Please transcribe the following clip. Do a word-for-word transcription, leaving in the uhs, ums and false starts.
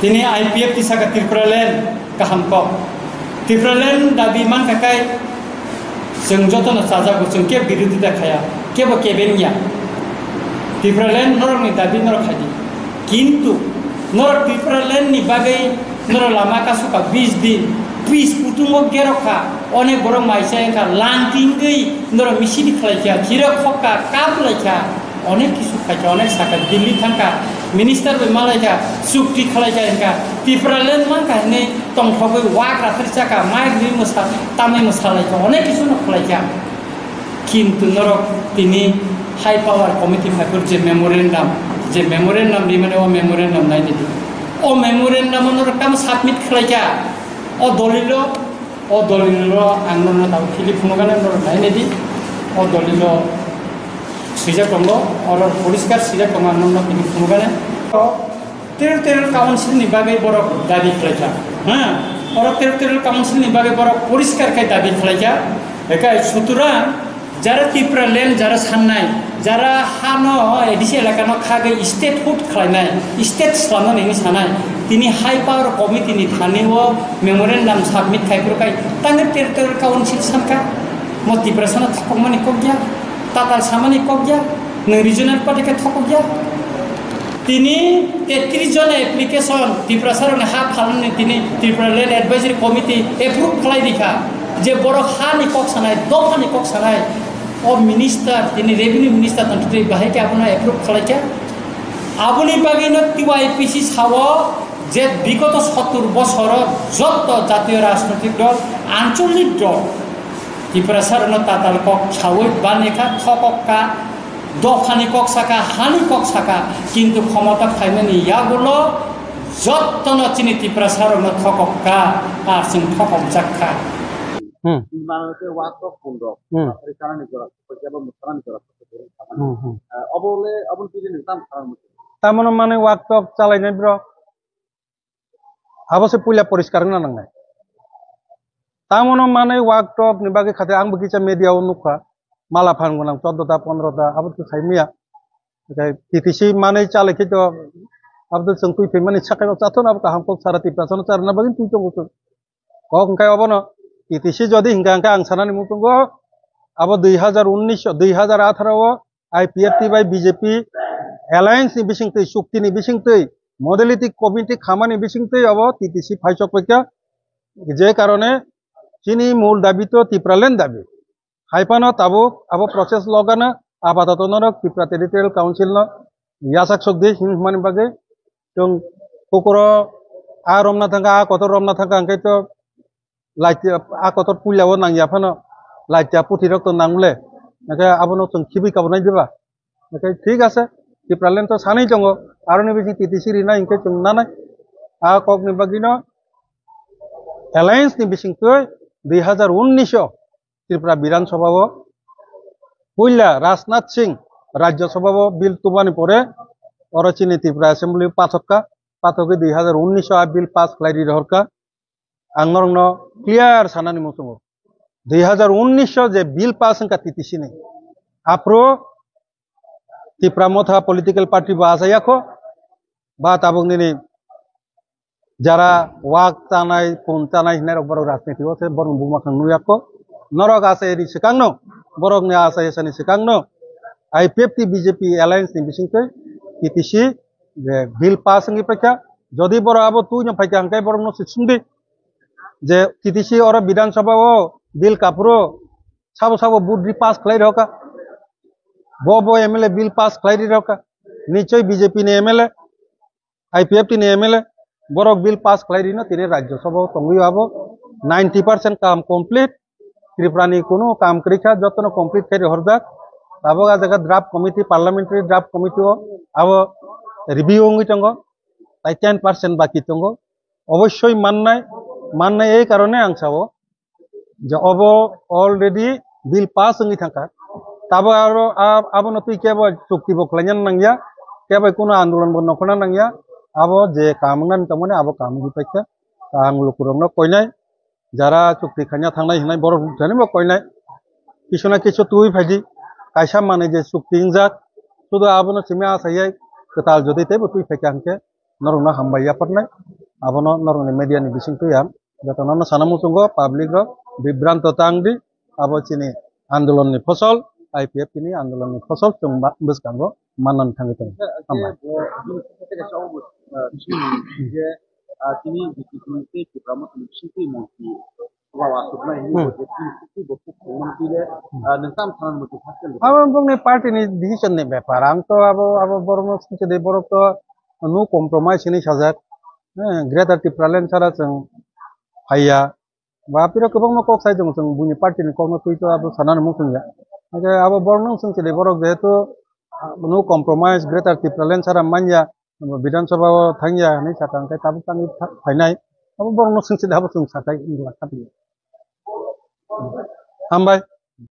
Tini I P F T saka Tipraland kaham kok. Tipraland dabi mankha kai chwng jotono chajago, chwng kebo birodita khaya, kebo keben ya. Tipraland norokni dabi norok khaidi. Kintu norok Tipraland ni bagwi norok lama kasuka bis din, bis kutungo gerokha, onek borok maisa wngkha, langtingwi norok misini khlaikha, chirok khokka, kaplaikha. Onek kisu khaikha, onek sakha, Delhi thangkha, minister bai malaikha, chukti khalaikha, wngkha Tipraland mankha hinwi tongthogwi wak rathar chakha, mic rwi mwsa, tamwi mwsalaikha, onek kisu no khalaikha. Kintu norok tini high power committee phaiphuru je memorandum, je memorandum rimani o memorandum naidi. O memorandum o norok tamo submit khalaikha, o dolilo O dolilo ang nono tamo philip phunukgani norok nainedi. O dolilo swijak tongo, oro poriskar swijak tongo, ang nono philip phunukgani. Territorial Council ni bagwi borok dabi khlaikha. Ha? Oro Territorial Council ni bagwi borok poriskar khe dabi khlaikha. Ekai suturang Jara Tipraland, jara sannai, jara hano A D C elakano khagwi statehood khlainai, state slamnani hinwi sanai, tini high power committee ni thani o memorandum submit khai phuru khai tangwi Territorial Council sankha, mo Tiprasano thokokmani kok ya, tatal samani kok ya, nwng regional party khe thokok ya. Tini tetris jona application Tiprasarokni ha phalnani tini Tipraland Advisory Committee approve khlai rikha, je borok hani kok sanai, dophani kok sanai, o minister, tini revenue minister tongtwi bahai khe abono approve khlaikha. Aboni bagwino T Y P C sao je bigoto sottur bosoro jotto jatiyo rajnoitik dol, ancholik dol, Tiprasarokno tatal kok saui banikha, thokok ka, dophani kok saka, hani kok saka, kintu khomota phaimani yagulo jottono chini Tiprasarokno thokok ka, ar chwng thokokjak kha. Hmm. Manwi khe watok punrok, Hmm. Rikhanani jora, kebo mwthanani jora, Hmm, hmm. Eh, obo le, aboni twi nini tam khanani. Tamono manwi watok chalainai bro. Abo se puila poriskar wngna nangnai. Tamono manwi watok ni bagwi khate ang bo kisa media o nukha. Mala phan gwnang choddo ta, pondro ta, abo to sai maya. Ekai T T C manwi chalai khe to abo to chwng twi phaimani sakai o chathon abo kaham kok sara Tiprasa no charna bagwi twi tongo chwng. Kok hwnkhe obono T T C jodi hwnkha hwnkhe ang sanani mung tongo abo dui hazar unnish o, dui hazar atharo o I P F T bai B J P alliance ni bisingtwi, chukti ni bisingtwi, modality committee khamani bisingtwi abo T T C phaisok paikha. Je karone chini mul dabi to Tipraland dabi. Hai phano tabuk abo process logano apatoto norok Tripura Territorial Council no yachak sok di hin hwnmani bagwi chwng kokoro a romna thangkha, a kotor romna thangkha, hwnkhe to laiti a kotor puila o nangya phano laiti a puthi rok to nang le, hwnkhe abono chwng khibwi kabunai diba? Hwnkhe thik ase, Tipraland to sanwi tongo, aroni bising T T C rinai hwnkhe chwng nanai. A kokni bagwino alliance ni bisingtwi dui hazar unnish o Tripura Bidhan Sabha o puila Rajnath Singh Rajya Sabha o bill tubani pore oro chini Tripura Assembly o pathokka, pathogwi dui hazar unnish o a bill pass khlai ri rohorka. Ang norokno clear sanani muchungo, dui hazar unnish o je bill pass wngkha T T C ni, aphuru Tipra Motha political party bo achai yakho, ba tabuk nini jara wak chanai, pun chanai hinai rok borok rajniti o se borok buma khang nuyakho. Norok achai ri swkangno, borokni achai sani swkangno I P F T B J P alliance ni bisingtwi T T C je bill pass wngwi paikha. Jodi borok abo twi no phaikha hwnkhe borokno se sungdi je T T C oro Bidhan Sabha o bill kaphuru sabo sabo vote ri pass khlai rokha. Bo bo M L A bill pass khlai ri rokha. Nichoi B J P ni M L A, I P F T ni M L A, borok bill pass khlai rino tini Rajya Sabha o tongwi abo ninety percent kam complete. Tripura ni kunu kam kwrwi kha jotono complete khai rihorjak. Tabuk a jaga draft committee, parliamentary draft committee o abo review wngwi tongo. Tai ten percent baki tongo. Obossoi mannai, mannai ei karone ang sao je obo already bill pass wngwi thangkha. Tabo aro a-, abono twi kebo chukti bo khlaina nangya, kebo kuno andolon bo nokhorna nangya. Abo je kam wngnani tongmani abo kam wngwi paikha. Ang lukurokno koinai, jara chukti khaina thangnai hinai borok jani bo koinai. Kisu na kisu twi phaidi, kaisa manwi je chukti wngjak, sudu abono simi asayai kwtal jodi teibo twi phaikha hwnkhe norokno hambai yapharnai. Abono norokni media ni bisingtwi ang jotono no sana muchungo, public rok bibranto tang di, abo chini andolon ni phosol, I P F T ni andolon ni phosol chwng ba-, bwskango manna thangwi tongo. Hambai. Hmm. Abo bongni party ni decision ni bepar. Ang to abo, abo borokno singchide, borok to no compromise hinwi sajak. Eh, Greater Tipraland sara chwng phaiya. Ba piro kwbangma kok sai tongo, chwng buini party ni kokno twi to abo sanani muchungya. Hwnkhe abo borokno singchide, borok jehetu, ah, no compromise, Greater Tipraland sara manya, Bidhan Sabha o thangya hinwi sakha, hwnkhe tabuk tangwi pha-, phainai. Abo borokno singchide, abo chwng sakhai wngla khatungya. Hambai.